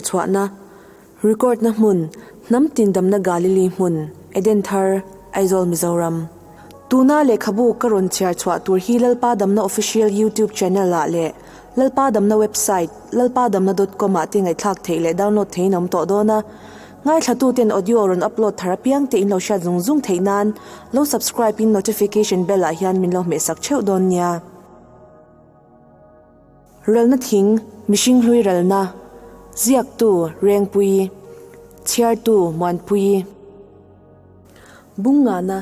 chhuahna, Record na hmun, Hnam Tindamna Galili hmun, Edenthar, Aizawl Mizoram. Tuna lehkhabu ka rawn chhiar chhuah tur hi Lalpa Damna Official YouTube Channel ah leh Lalpa Damna Website lalpadamna dot com ah te ngaihthlak theih leh download theihin a awm tawh dawn a. Ngaithla ten audio rawn upload thar apiang te in lo hriat zung zung theih nan lo subscribe in notification bell ah hian min lo hmehsak theuh dawn nia. Ralna thing, mihring hlui ralna, ziaktu Rengpuii, chhiartu Muanpuii. Bungngana,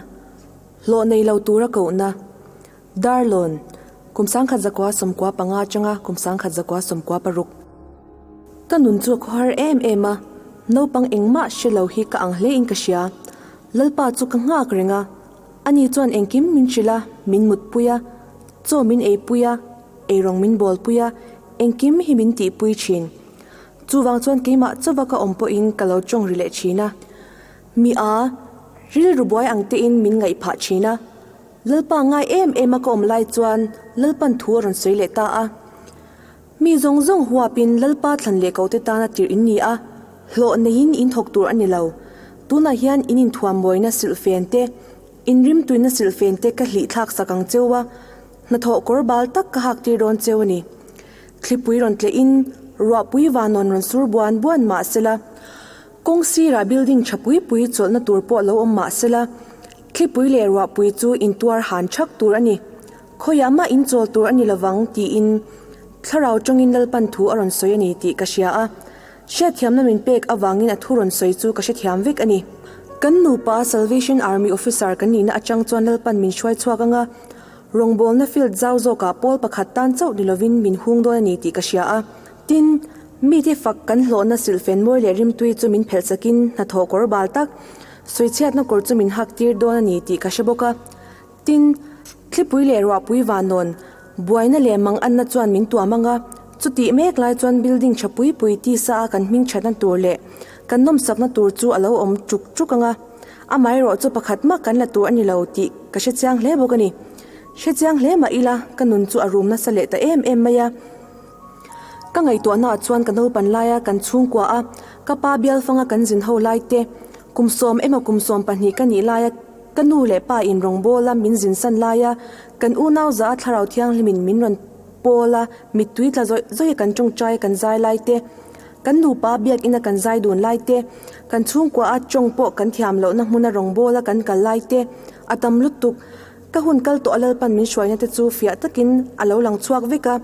hlawh nei lo tura kohna, Darlawn, kum 1995 atanga kum 1996. Ka nun chu a khawhar em em a, naupang engmah hre lo hi ka ang hle in ka hria. Lalpa chu ka nghak reng a, ani chuan engkim min hrilh a, min mutpui a, chaw min eipui a, eirawng min bawlpui a, engkim hi min tihpui thin. Chuvang chuan keimah chauva ka awm pawhin ka lo tawng ri leh thin a. Mi a, rilru buai ang tein min ngaih phah thin a. Lalpa ngai em em a ka awm lai chuan Lalpan thu a rawn sawi leh ta a. Mi zawng zawng huapin Lalpa thlan leh kote tana tirh in ni a, hlawh neiin in thawk tur a ni lo. Tunah hian in inthuam mawina silhfen te, in rimtuina silhfen te ka hlih thlak sak ang cheu a, hnathawh kawr bal tak ka hak tir dawn cheu a ni. Thlipui rawn tlehin ruahpui vanawn rawn sur buan buan mah sela, kawng sirah building tha pui pui chawlhna tur pawh lo awm mah sela, Thlipui leh ruahpui chu intuar han thak tur a ni. Khawiah mah inchawl tur a ni lovang tiin Thlarau tawngin Lalpan thu a rawn sawi a ni tih ka hria a. Hriatthiamna min pek avangin a thu rawn sawi chu ka hrethiam vek a ni. Kan nupa Salvation Army Officer kan nihna atang chuan Lalpan min hruai chhuak ang a, rawngbawlna field zau zawkah pawl pakhat tan chauh ni lovin min hung dawn a ni tih ka hria a. Tin, mite fak kan hlawhna silhfen mawi leh rimtui chu min phelh sakin hnathawh kawr bal tak, Sawichhiatna kawr chu min hak tir dawn a ni tih ka hre bawk a. Tin, thlipui leh ruahpui vanawn, buaina leh manganna chuan min tuam ang a, chutih mek lai chuan building tha pui pui tisa a kan hming thatna tur leh kan nawmsakna tur chu a lo awm tuk tuk ang a. Amaherawh chu pakhat mah kan la tur a ni lo tih ka hre chiang hle bawk a ni. Hre chiang hle mah ila ka nun chu a rum nasa leh ta em em mai a. Ka ngaihtuahnaah chuan ka naupan laia kan chhungkua a, ka pa bialfanga kan zin ho lai te, kum sawm emaw kum 12 ka nih laia ka nu leh pa in rawngbawla min zin san laia kan unau za a thlarau thianghlimin min rawn pawl a, mittui tla zawih zawih a kan tawngtai a kan zai lai te, kan nupa biakina kan zai dun lai te, kan chhungkua a tawng pawh kan thiam lohna hmuna rawngbawla kan kal lai te a tam lutuk. Ka hun kal tawh a Lalpan min hruaina te chu fiah takin a lo lang chhuak vek a.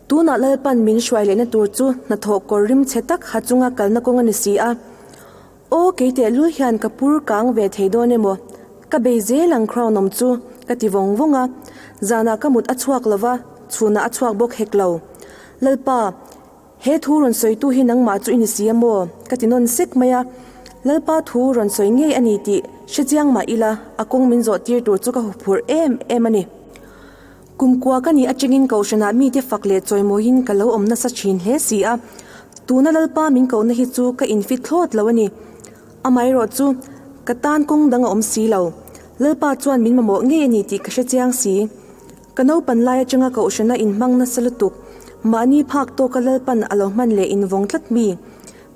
Tunah Lalpan min hruai lehna tur chu hnathawh kawr rim chhe tak ha chunga kalna kawng a ni si a. Aw kei tehlul hian ka pur kang ve thei dawn emaw? Ka bei zel ang crown awm chu ka ti vawng vawng a. Zanah ka mut a chhuak lo va, chhunah a chhuak bawk hek lo. Lalpa, he thu rawn sawitu hi nangmah chu i ni si a maw? Ka ti nawn sek mai a. Lalpa thu rawn sawi ngei a ni tih hrechiang mah ila a kawng min zawh tir tur chu ka huphurh em em a ni. Kumkua ka nih atangin Kohhranah mite fak leh chawimawiin ka lo awm nasa thin hle si a, tuna Lalpa min kohna hi chu ka infit thlawt lo a ni. Amaherawh chu, ka tan kawng dang a awm si lo. Lalpa chuan min mamawh ngei a ni tih ka hre chiang si. Ka naupan lai atanga Kohhrana inhmang nasa lutuk, mahni phak tawka Lalpan a lo hman leh invawng tlat mi.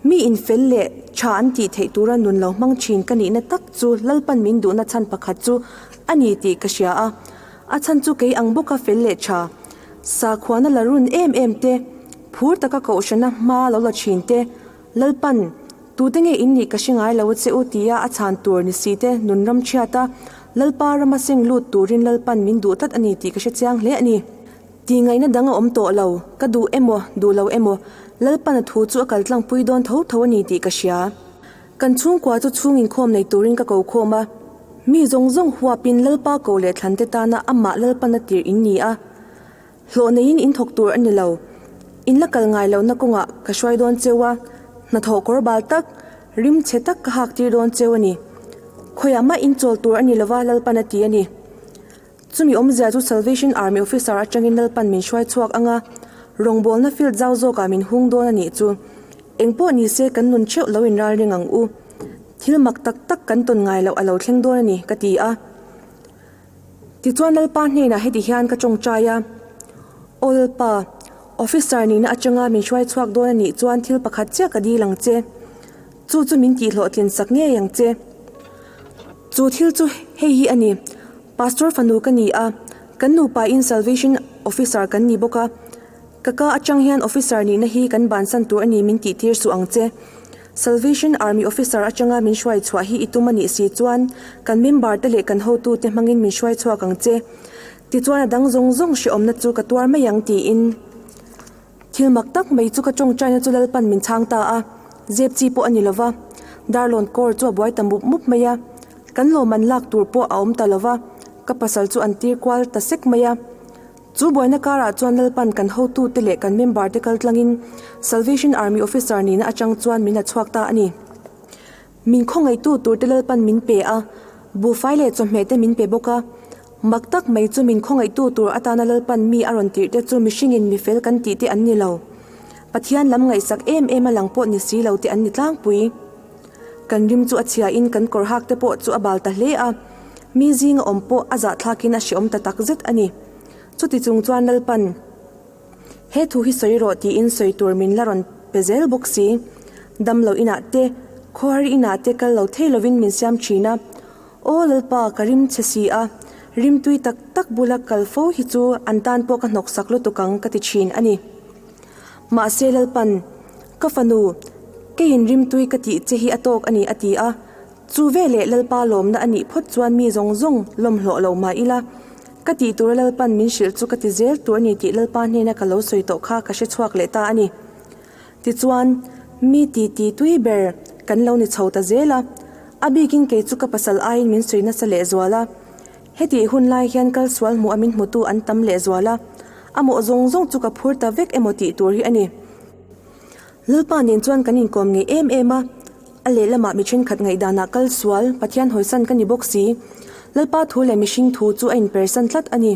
Mi infel leh tha an tih theih tura nun lo hmang thin ka nihna tak chu Lalpan min duhna chhan pakhat chu a ni tih ka hria a. A chhan chu kei ang bawka fel leh tha, sakhuana la run em em te, phur taka kohhrana hma lo la thin te, Lalpan, tute nge in nih ka hre ngai lo a che u tia a chhan tur ni si te nun ram chhiat a, Lalpa rama seng lut turin Lalpan min duh tlat a ni tih ka hre chiang hle a ni. Tih ngaihna dang a awm tawh lo, ka duh emaw, duh lo emaw, Lalpan a thu chu a kal tlangpui dawn tho tho a ni tih ka hria. Kan chhungkua chu chhung inkhawm nei turin ka ko khawm a, mi zawng zawng huapin Lalpa ko leh thlante tana amah Lalpan a tirh in ni a. Hlawh neiin in thawk tur a ni lo. In la kal ngai lohna kawngah ka hruai dawn cheu a, hnathawh kawr bal tak, rim chhe tak ka hak tir dawn cheu a ni. Khawiah mah in chawl tur a ni lova Lalpan a ti a ni. Chumi awmzia chu Salvation Army Officer atangin Lalpan min hruai chhuak ang a, rawngbawlna field zau zawkah min hung dawn a nih chu. Engpawh ni se kan nun theuh lo inral ring ang u. Thil mak tak tak kan tawn ngai loh a lo thleng dawn a ni, ka ti a. Tichuan Lalpa hnenah heti hian ka tawngtai a, Aw Lalpa, Officer nihna atanga min hruai chhuak dawn a nih chuan thil pakhat chiah ka dil ang che. Chu chu min tihhlawhtlin sak ngei ang che. Chu thil chu hei hi a ni, Pastor fanu ka ni a, kan nupain Salvation Officer kan ni bawk a. Ka ka atang hian officer nihna hi kan bansan tur a ni min tih tir suh ang che. Salvation Army officer atanga min hruai chhuah hi i tum a nih si chuan kan member te leh kan hotu te hmangin min hruai chhuak ang che. Tichuan a dang zawng zawng hrehawmna chu ka tuar mai ang tiin thil mak tak mai chu ka tawngtaina chu Lalpan min chhang ta a, zep chi pawh a ni lova. Darlawn kawr chu a buai ta mup mup mai a, kan lawmman lak tur pawh a awm ta lova, ka pasal chu an tir kual ta sek mai a. Chu buaina karah chuan Lalpan kan hotute leh kan member te kal tlangin Salvation Army officer nihna atang chuan min la chhuak ta a ni. Min khawngaihtu turte Lalpan min pe a, buhfai leh chawhmeh te min pe bawk a. Mak tak mai chu min khawngaihtu tur atana Lalpan mi a rawn tirh te chu mihringin mifel kan tih te an ni lo. Pathian lam ngaihsak em em a lang pawh ni si lo te an ni tlangpui. Kan rim chu a chhiain kan kawr hak te pawh chu a bal ta hle a, mi zinga awm pawh a zahthlakin a hreawm ta tak zet a ni. Chuti chung chuan Lalpan, He thu hi sawi rawh tiin sawi tur min la rawn pe zel bawk si. Damlo inah te, khawhar inah te kal lo thei lovin min siam thin a. Aw Lalpa, ka rim che si a, rim tui tak tak bula kal fo hi chu an tan pawh ka hnawksak lutuk ang ka ti thin a ni. Mahse Lalpan, Ka fanu, keiin rimtui ka tih che hi a tawk a ni a ti a. Chu veleh Lalpa lawmna a nih phawt chuan mi zawng zawng lawm hlawh lo mah ila, ka tih tura Lalpan min hrilh chu ka ti zel tur a ni tih Lalpa hnena ka lo sawi tawh kha ka hre chhuak leh ta a ni. Tichuan, mi ti ti tui ber kan lo ni chho ta zel a, a bikin kei chu ka pasal aiin min sawi nasa lehzual a. Hetih hun lai hian kal sual hmuh a min hmutu an tam lehzual a, a mawh zawng zawng chu ka phur ta vek emaw tih tur hi a ni. Lalpa nen chuan kan inkawm ngei em em a, a lehlamah mi thenkhat ngaihdanah kal sual Pathian hawisan ka ni bawk si. Lalpa thu leh mihring thu chu a inpersan tlat a ni.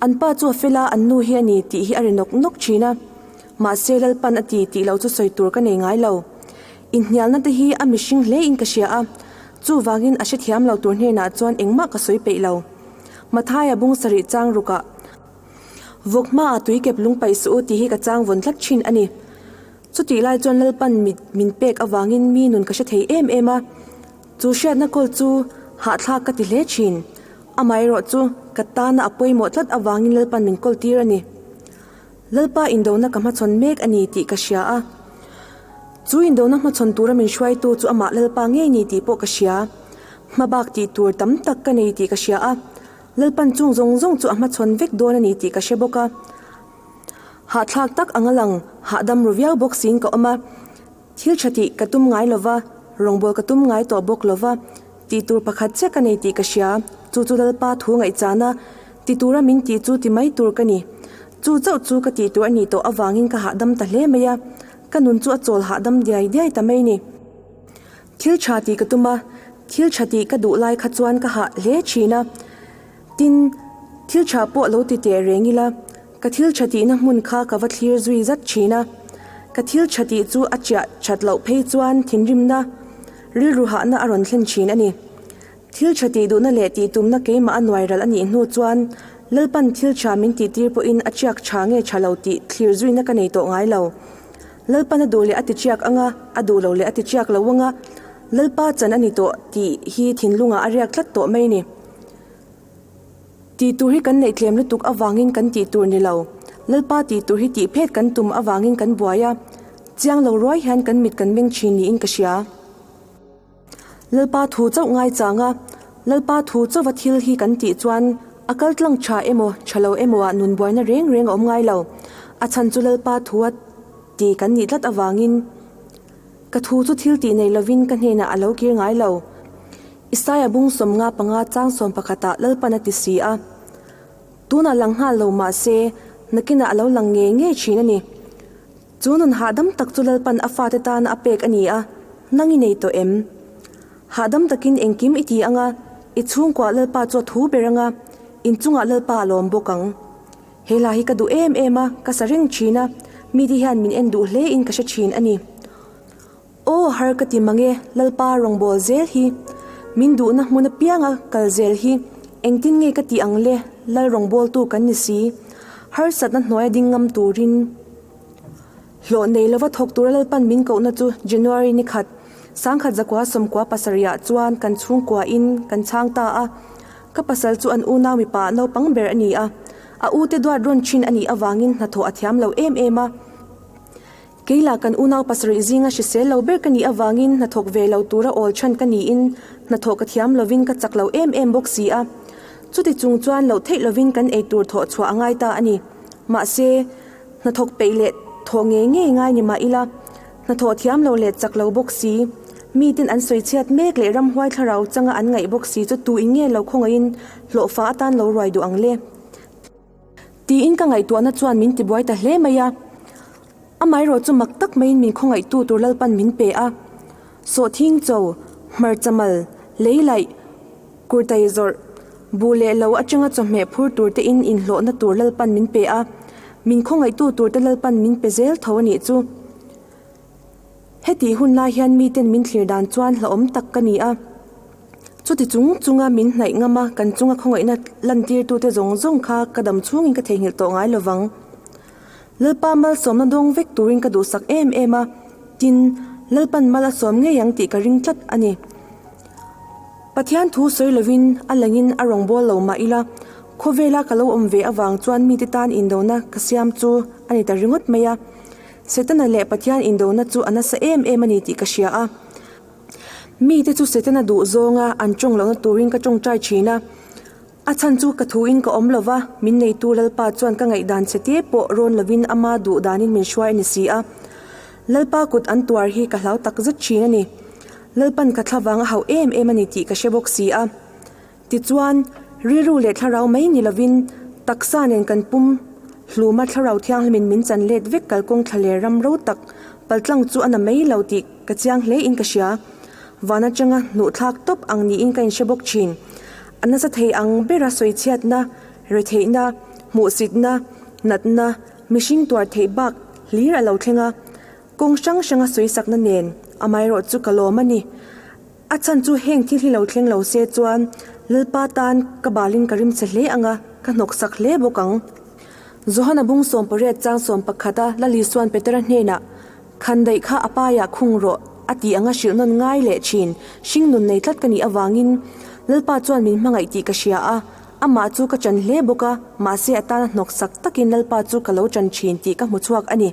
An pa chu a fel a, an nu hi a ni tih hi a ri nawk nawk thin a. Mahse Lalpan a ti tih loh chu sawi tur ka nei ngai lo. Inhnialna te hi a mihring hle in ka hria a, chuvangin a hrethiam lo tur hnenah chuan engmah ka sawi peih lo. Mathaia bung sarih chang rukah Vawk hmaah tui kep lung paih suh u tih hi ka chang vawn tlat thin a ni. Chutih lai chuan Lalpan mit min pek avangin mi nun ka hre thei em em a, chu hriatna kawl chu hahthlak ka ti hle thin. Amaherawh chu ka tana a pawimawh tlat avangin Lalpan min kawl tir a ni. Lalpa indona ka hmachhawn mek a ni tih ka hria a. Chu indona hmachhawn tura min hruaitu chu amah Lalpa ngei ni tih pawh ka hria. Hmabak tih tur tam tak ka nei tih ka hria a. Lalpan chung zawng zawng chu a hmachhawn vek dawn a ni tih ka hre bawk a. Hahthlak tak anga lang hahdam ru viau bawk siin ka awm a. Thil tha tih ka tum ngai lova, rawngbâwl ka tum ngai tawh bawk lova, tih tur pakhat chiah ka nei tih ka hria, chu chu Lalpa thu ngaihchana ti tura min tih chu ti mai tur ka ni. Chu chauh chu ka tih tur a nih tawh avangin ka hahdam ta hle mai a, ka nun chu a chawl hahdam diai diai ta mai ni. Thil tha tih ka tum a, thil tha tih ka duh lai kha chuan ka hah hle thin a, tin, thil tha pawh lo ti teh reng ila, ka thil tha tihna hmun kha ka va thlir zui zat thin a, ka thil tha tih chu a chiah that loh phei chuan thinrimna, rilru hahna a rawn thlen thin a ni. Thil tha tih duhna leh tih tumna keimah a nuai ral a nih hnu chuan Lalpan thil tha min tih tir pawhin a chiak tha nge tha lo tih thlir zuina ka nei tawh ngai lo. Lalpan a duh leh a ti chiak anga, a duh lo leh a ti chiak lo anga, Lalpa chan a ni tawh tih hi thinlungah a riak tlat tawh mai ni. Tih tur hi kan neih tlem lutuk avangin kan tih tur ni lo. Lalpa tih tur hi tih phet kan tum avangin kan buai a, chiang lo ruai hian kan mit kan meng thin niin ka hria. Lalpa thu chauh ngai chang a, Lalpa thu chauha thil hi kan tih chuan a kal tlang tha emaw tha lo emaw ah nun buaina reng reng a awm ngai lo. A chhan chu Lalpa thu a ti kan nih tlat avangin ka thu chu thil tih nei lovin ka hnenah a lo kir ngai lo. Isaia bung sawmnga panga chang sawm pakhatah Lalpan a ti si a. Tunah lang nghal lo mah se nakinah a lo lang ngei ngei thin a ni. Chu nun hahdam tak chu Lalpan a fate tana a pek a ni a, nang i nei tawh em? Hahdam takin engkim i ti anga, i chhungkuah Lalpa chu a thu ber anga, inchungah Lalpa a lawm bawk ang. He hla hi ka duh em em a, ka sa reng thin a, mite hian min en duh hle in ka hre thin a ni. Aw har ka ti mange Lalpa rawngbâwl zel hi, min duhna hmun apianga kal zel hi engtin nge ka tih ang le Lal rawngbâwltu kan ni si. Harsatna hnuaia ding ngam turin hlawh nei lova thawk tura Lalpan min kohna chu January ni khat, 1997 ah chuan kan chhungkuain kan chhang ta a. Ka pasal chu an unau mipa naupang ber a ni a, a ute duat rawn thin a nih avangin hnathawh a thiam lo em em a. Kei lah kan unau pasarih zinga hrisel lo ber ka nih avangin hnathawk ve lo tura awl chhan ka niin hnathawh ka thiam lovin ka chak lo em em bawk si a. Chuti chung chuan loh theih lovin kan ei tur thawh chhuah a ngai ta a ni. Mahse, hnathawk peih leh thawh ngei ngei ngai ni mah ila, hnathawh thiam lo leh chak lo bawk si, miten an sawi chhiat mek leh ramhuai thlarau changa an ngaih bawk si chu tu in nge lo khawngaihin hlawhfa atan lo ruai duh ang le? Tiin ka ngaihtuahna chuan min tibuai ta hle mai a. Amaherawh chu mak tak maiin min khawngaihtu tur Lalpan min pe a. Sawhthing cho, hmarcha mal, lei laih, kurtai zawrh, buh leh lo atanga chawhmeh phur tur te in inhlawhna tur Lalpan min pe a. Min khawngaihtu tur te Lalpan min pe zel tho a nih chu. Hetih hun lai hian miten min thlir dan chuan hlauhawm tak ka ni a. Chuti chung chunga min hnaih ngam a, kan chunga khawngaihna lantirtute zawng zawng kha ka dam chhungin ka theihnghilh tawh ngai lo vang. Lalpa malsawmna dawng vek turin ka duhsak em em a, tin, Lalpan mal a sawm ngei ang tih ka ring tlat a ni. Pathian thu sawi lovin a langin a rawn bawl lo mah ila, khawvela ka lo awm ve avang chuan mite tan indona ka siam chu a ni ta ringawt mai a. Setana leh Pathian indona chu a nasa em em a ni tih ka hria a. Mite chu Setana duh zawnga an tawng lohna turin ka tawngtai thin a. A chhan chu ka thuin ka awm lova, min neitu Lalpa chuan ka ngaihdan chhe te pawh rawn lovin ama duh danin min hruai a ni si a. Lalpa kut an tuar hi ka hlau tak zet thin a ni. Lalpan ka thlavang a hauh em em a ni tih ka hre bawk si a. Tichuan, rilru leh thlarau mai ni lovin taksa nen kan pum hluma thlarau thianghlimin min chan let vek kalkawng thla leh ram ro tak paltlang chu a na mai lo tih ka chiang hle in ka hria. Van atanga hnuh thlak tawp ang niin ka inhre bawk thin. A nasa thei ang bera sawichhiatna, retheihna, hmuhsitna, natna, mihring tuar theih bak hlir a lo thleng a. Kawng hrang hranga sawisakna nen amaherawh chu ka lawm a ni. A chhan chu heng thil hi lo thleng lo se chuan Lalpa tan ka balin ka rim che hle ang a, ka hnawksak hle bawk ang. Johana bung 18 chang 11 a Lali chuan Petera hnenah, Khandaih kha a paiah khung rawh, a tih anga hrilh nawn ngai leh thin, hring nun nei tlat ka nih avangin Lalpa chuan min hmangaih tih ka hria a, amah chu ka chan hle bawk a, mahse a tana hnawksak takin Lalpa chu ka lo chan thin tih ka hmu chhuak a ni.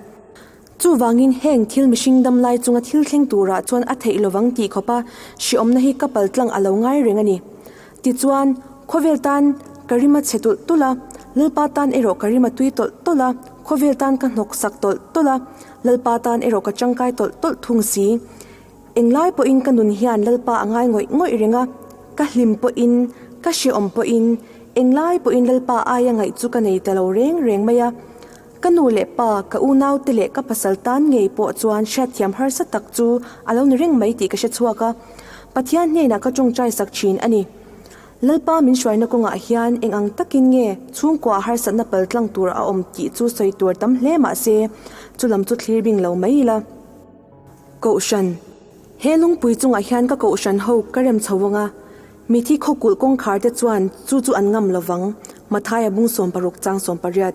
Chuvangin heng thil mihring dam lai chunga thil thleng turah chuan a theih lovang tih khawpa hriawmna hi ka pal tlang a lo ngai reng a ni. Tichuan, khawvel tan ka rim a chhe tulh tulh a, Lalpa tan erawh ka rim a tui tawlh tawlh a, khawvel tan ka hnawk sak tawlh tawlh a, Lalpa tan erawh ka tangkai tawlh tawlh thung si. Englai pawhin ka nun hian Lalpa a ngai ngawih ngawih reng a, ka hlim pawhin, ka hrehawm pawhin, englai pawhin Lalpa aia ngaih chu ka nei ta lo reng reng mai a. Ka nu leh pa, ka unaute leh ka pasal tan ngei pawh chuan hriatthiam harsa tak chu a lo ni reng mai tih ka hre chhuak a, Pathian hnenah ka tawngtai sak thin a ni. Lalpa min hruaina kawngah hian eng ang takin nge chhungkua harsatna paltlang tur a awm tih chu sawi tur tam hle mah se, chu lam chu thlir bing lo mai ila. Kohhran, He lungpui chungah hian ka kohhran ho ka rem chho vang a, mithi khawkulh kawngkhar te chuan chu chu an ngam lovang, Mathaia bung 60 chang 18.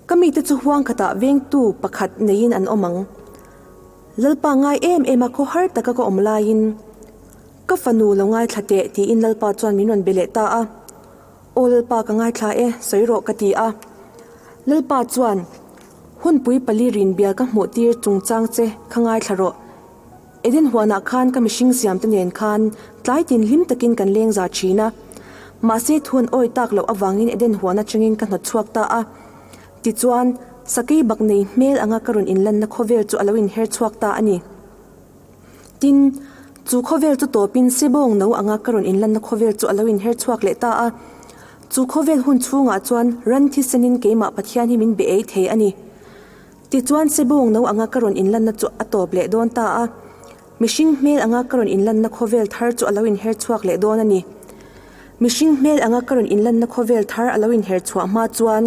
Ka mite chu huang khatah vengtu pakhat neiin an awm ang. Lalpa ngai em em a khawhar taka ka awm laiin, Ka fanu lo ngaithla teh tiin Lalpa chuan min rawn be leh ta a. Aw Lalpa ka ngaithla e, sawi rawh ka ti a. Lalpa chuan, Hunpui pali rin bial ka hmuh tir chungchang che kha ngaithla rawh. Eden huanah khan ka mihring siamte nen khan tlai tin hlim takin kan leng za thin a. Mahse thu an awi tak loh avangin Eden huan atangin ka hnawt chhuak ta a. Tichuan, sakei bak nei hmel anga ka rawn inlanna khawvel chu a lo inher chhuak ta a ni. Tin, chu khawvel chu tawpin sebawng no anga ka rawn inlanna khawvel chu a lo inher chhuak leh ta a. Chu khawvel hun chhungah chuan ran thisenin keimah Pathian hi min be ei thei a ni. Tichuan sebawng no anga ka rawn inlanna chu a tawp leh dawn ta a, mihring hmel anga ka rawn inlanna khawvel thar chu a lo inher chhuak leh dawn a ni. Mihring hmel anga ka rawn inlanna khawvel thar a lo inher chhuah hma chuan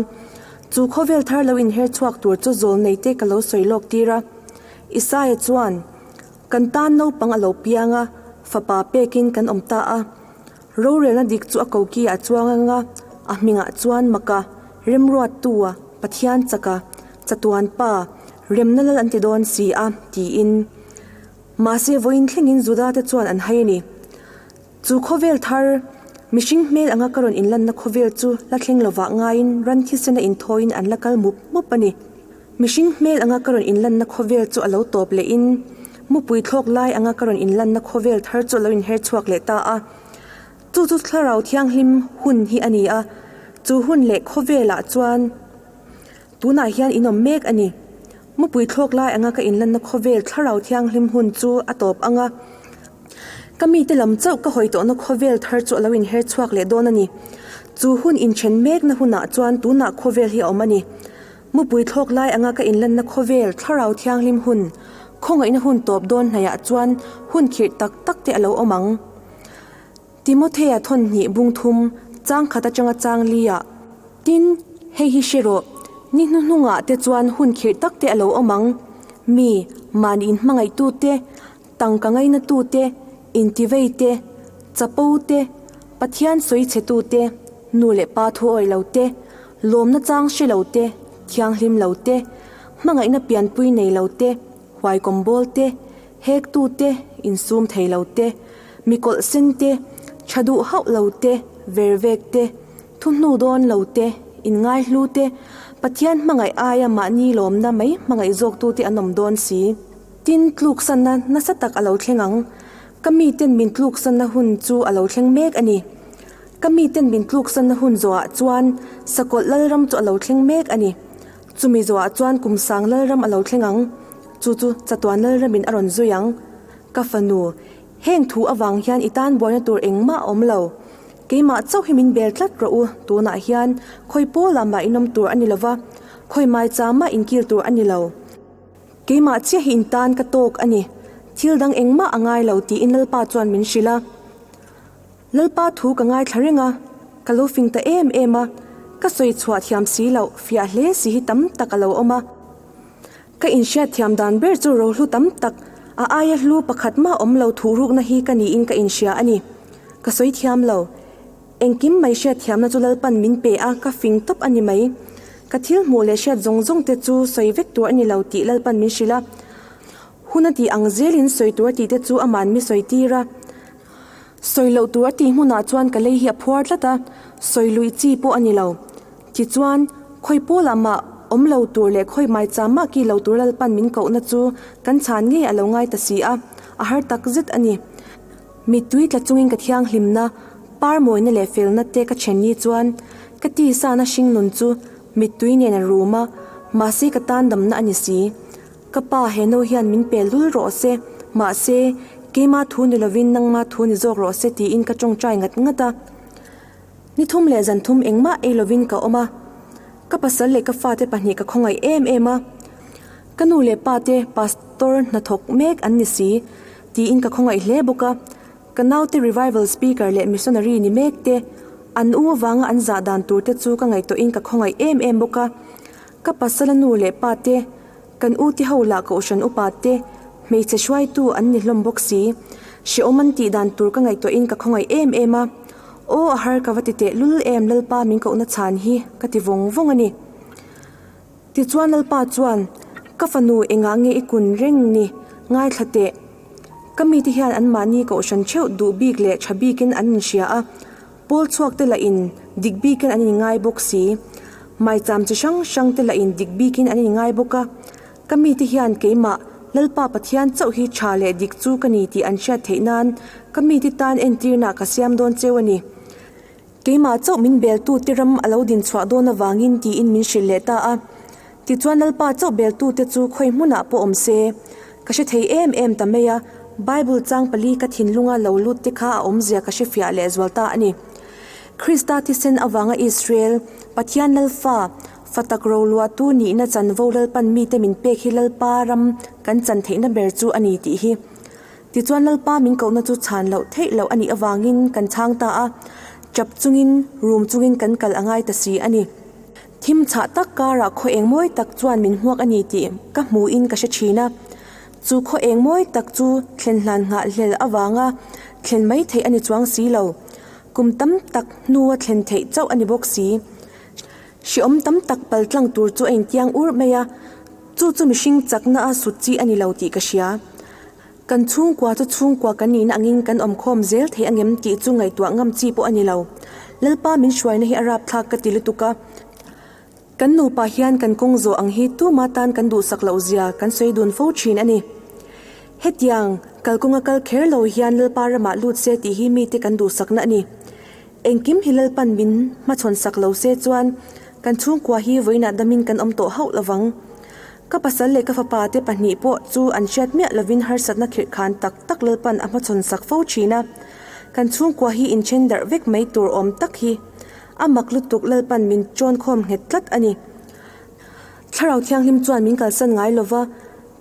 chu khawvel thar lo inher chhuak tur chu zawlnei te ka lo sawi lawk tir a. Isaia chuan, Kan tan naupang a lo piang a, fapa pekin kan awm ta a. Rorelna dik chu a koki ah chuang anga, a hmingah chuan Maka. Remruattua, Pathian chaka, Chatuan Pa, Remna Lal an ti dawn si a, tiin. Mahse vawiin thlengin Juda te chuan an hai a ni. Chu khawvel thar, mihring hmel anga ka rawn inlanna khawvel chu la thleng lovah ngaiin ran thisena inthawiin an la kal mup mup a ni. Mihring hmel anga ka rawn inlanna khawvel chu a lo tawp lehin mupui thlawk lai anga ka rawn inlanna khawvel thar chu a lo inher chhuak leh ta a. Chu chu Thlarau Thianghlim hun hi a ni a, chu hun leh khawvelah chuan tunah hian in awm mek a ni. Mupui thlawk lai anga ka inlanna khawvel Thlarau Thianghlim hun chu a tawp ang a, ka mite lam chauh ka hawi tawhna khawvel thar chu a lo inher chhuak leh dawn a ni. Chu hun inthen mekna hunah chuan tunah khawvel hi a awm a ni. Mupui thlawk lai anga ka inlanna khawvel Thlarau Thianghlim hun, khawngaihna hun tawp dawn hnaihah chuan hun khirh tak tak te a lo awm ang. Timothea thawn hnih bung thum, chang khat atanga chang li ah. Tin, hei hi hre rawh, ni hnuhnungah te chuan hun khirh tak te a lo awm ang. Mi, mahni inhmangaihtu te, tangka ngainatu te, intivei te, chapo te, Pathian sawi chhetu te, nu leh pa thu awih lo te, lawmna chang hre lo te, thianghlim lo te, hmangaihna pianpui nei lo te, huaikawm bawl te, Hektu te, insum thei lo te, mi kawlh sen te, tha duh hauh lo te, vervek te, thuhnu dawn lo te, inngaihlu te, Pathian hmangaih aia mahni lawmna mai hmangaih zawktute an awm dawn si. Tin, tluksanna nasa tak a lo thleng ang. Ka miten min tluksanna hun chu a lo thleng mek a ni. Ka miten min tluksanna hun zawhah chuan Sakawlh Lalram chu a lo thleng mek a ni. Chumi zawhah chuan Kumsang Lalram a lo thleng ang. Chu chu chatuan Lalramin a rawn zui ang. Ka fanu, heng thu avang hian i tan buaina tur engmah a awm lo. Keimah chauh hi min bel tlat rawh u, tunah hian khawi pawlah mah inawm tur a ni lo va, khawi maicha mah inkil tur a ni lo. Keimah chiah hi in tan ka tawk a ni, thil dang engmah a ngai lo tiin Lalpa chuan min hrilh a. Lalpa thu ka ngaithla reng a, ka lo fing ta em em a, ka sawi chhuah thiam si loh, fiah hle si hi tam tak a lo awm a. Ka inhriat thiam dan ber chu rohlu tam tak, a aia hlu pakhat mah awm lo thuhrukna hi ka niin ka inhria a ni. Ka sawi thiam lo. Engkim mai hriat thiamna chu Lalpan min pe a, ka fing tawp a ni mai. Ka thil hmuh leh hriat zawng zawng te chu sawi vek tur a ni lo tih Lalpan min hrilh a. Hun a tih ang zelin sawi tur a tih te chu aman mi sawi tir a. Sawi loh tur a tih hmunah chuan ka lei hi a phuar tlat a, sawi luih chi pawh a ni lo. Tichuan, khawi pawlah mah awm lo tur leh khawi maicham mah ki lo tur Lalpan min kohna chu kan chhan ngei a lo ngai ta si a, a har tak zet a ni. Mittui tla chungin ka thianghlimna, par mawina leh felna te ka then ni chuan ka tisana hringnun chu mittui nen a rum a, mahse ka tan damna a ni si. Ka pa he no hian min pel lul rawh se, mahse, keima thu ni lovin nangma thu ni zawk rawh se tiin ka tawngtai ngat ngat a. Ni thum leh zan thum engmah ei lovin ka awm a, ka pasal leh ka fate pahnih ka khawngaih em em a. Ka nu leh pa te pastor hnathawk mek an ni si tiin ka khawngaih hle bawk a. Ka naute revival speaker leh missionary ni mek te, an u avanga an zah dan tur te chu ka ngaihtuahin ka khawngaih em em bawk a. Ka pasala nu leh pa te, Kan u te ho lah kohhran upa te, hmeichhe hruaitu an ni hlawm bawk si. Hrehawm an tih dan tur ka ngaihtuahin ka khawngaih em em a. Aw a har ka va ti teh lul em Lalpa min kohna chhan hi ka ti vawng vawng a ni. Tichuan Lalpa chuan, Ka fanu engah nge i kun reng ni? Ngaithla teh. Ka mite hian anmahni kohhran theuh duh bik leh tha bikin an inhria a. Pawl chhuak te lah in dik bikin an inngai bawk si. Maicham chi hrang hrang te lah in dik bikin an inngai bawk a. Ka mite hian keimah, Lalpa Pathian chauh hi tha leh dik chu ka ni tih an hriat theih nan ka mite tan entirna ka siam dawn cheu a ni. Keimah chauh min beltu te ram a lo din chhuah dawn avangin tiin min hrilh leh ta a. Tichuan Lalpa chauh beltu te chu khawi hmunah pawh awm se. Ka hre thei em em ta mai a, Bible chang pali ka thinlunga lo lut te kha a awmzia ka hre fiah leh zual ta a ni. Krista thisen avanga Israel, Pathian Lalfa, fa tak roluahtu nihna chanvo Lalpan mite min pek hi Lalpa ram kan chan theihna ber chu a ni tih hi. Tichuan Lalpa min kohna chu chhan loh theih loh a nih avangin kan chhang ta a, chap chungin, rum chungin kan kal a ngai ta si a ni. Thim chhah tak karah khaw eng mawi tak chuan min hmuak a ni tih ka hmuhin ka hre thin a. Chu khaw eng mawi tak chu thlen hlan nghah hlel avanga thlen mai theih a ni chuang si lo. Kum tam tak hnua thlen theih chauh a ni bawk si. Hreawm tam tak paltlang tur chu a intiang ur mai a, chu chu mihring chakna a sut chi a ni lo tih ka hria. Kan chhungkua chu chhungkua kan nihna angin kan awmkhawm zel thei angem tih chu ngaihtuah ngam chi pawh a ni lo. Lalpa min hruaina hi a rapthlak ka ti lutuk a. Kan nupa hian kan kawng zawh ang hi tuma tan kan duhsak loh zia kan sawi dun fo thin a ni. Hetiang, kalkawnga kal kher lo hian Lalpa ramah lut se tih hi mite kan duhsakna a ni. Engkim hi Lalpan min hmachhawn sak lo se chuan kan chhungkua hi vawiinah damin kan awm tawh hauh lovang. Ka pasal leh ka fapa te pahnih pawh chu an hriat miah lovin harsatna khirhkhan tak tak Lalpan a hmachhawn sak fo thin a. Kan chhungkua hi inthen darh vek mai tur awm tak hi a mak lutuk Lalpan min chawn khawm nghet tlat a ni. Thlarau Thianghlim chuan min kalsan ngai lova,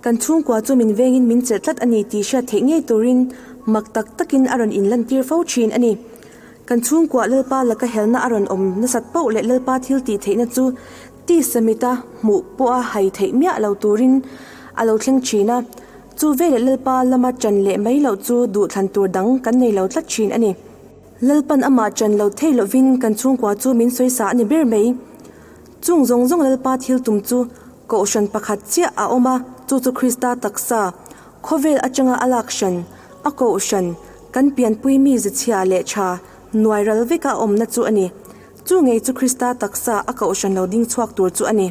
kan chhungkua chu min vengin min chelh tlat a ni tih hriat theih ngei turin mak tak takin a rawn inlantir fo thin a ni. Kan chhungkuah Lalpa laka helna a rawn awm nasat poh leh Lalpa thil tih theihna chu tisa mita hmuh pawha hai theih miah lo turin a lo thleng thin a, chu veleh Lalpa lama ṭan leh mai loh chu duhthlan tur dang kan nei lo tlat thin a ni. Lalpan amah ṭan lo thei lovin kan chhungkua chu min sawisa a ni ber mai. Chung zawng zawng Lalpa thil tum chu Kohhran pakhat chiah a awm a, chu chu Krista taksa, khawvel atanga a lak hran, a Kohhran, kan pianpui mi zichhia leh tha, nuai ral veka a awmna chu a ni. Chu ngei chu Krista taksa a Kohhran lo ding chhuak tur chu a ni.